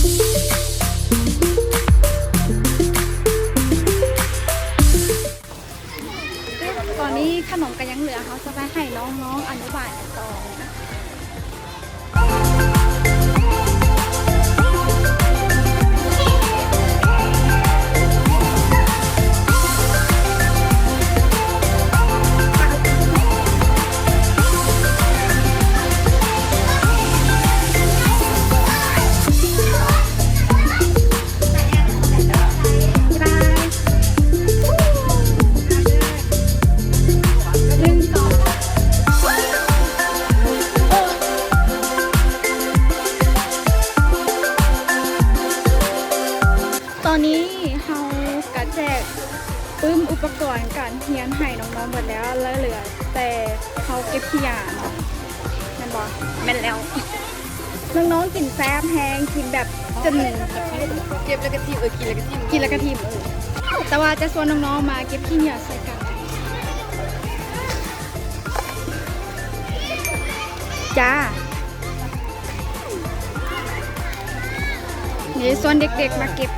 ຕອນນີ້ຂະໜົມກໍຍັງເຫຼືອ ເຮົາຈະໄປໃຫ້ນ້ອງໆອະນຸບານກັນຕໍ່ນະ. ຕອນນີ້ເຮົາກະແຈກປຶ້ມອຸປະກອນການຮຽນໃຫ້ນ້ອງໆເບິດແລ້ວ ແລະເຫຼືອແຕ່ເຮົາເກັບຂີ້ຫຍ້າເນາະ ແມ່ນບໍ່? ແມ່ນແລ້ວ. ນ້ອງໆກິນແຊບແຮງ ກິນແບບຈົນ ເກັບແລ້ວກະຖິ້ມ ເອີ ກິນແລ້ວກະຖິ້ມ ກິນແລ້ວກະຖິ້ມ ເອີ ແຕ່ວ່າຈະຊວນນ້ອງໆມາເກັບຂີ້ເຫຍື້ອໃສ່ກັນຈ້າ. ນີ້ຊວນເດັກໆມາເກັບ.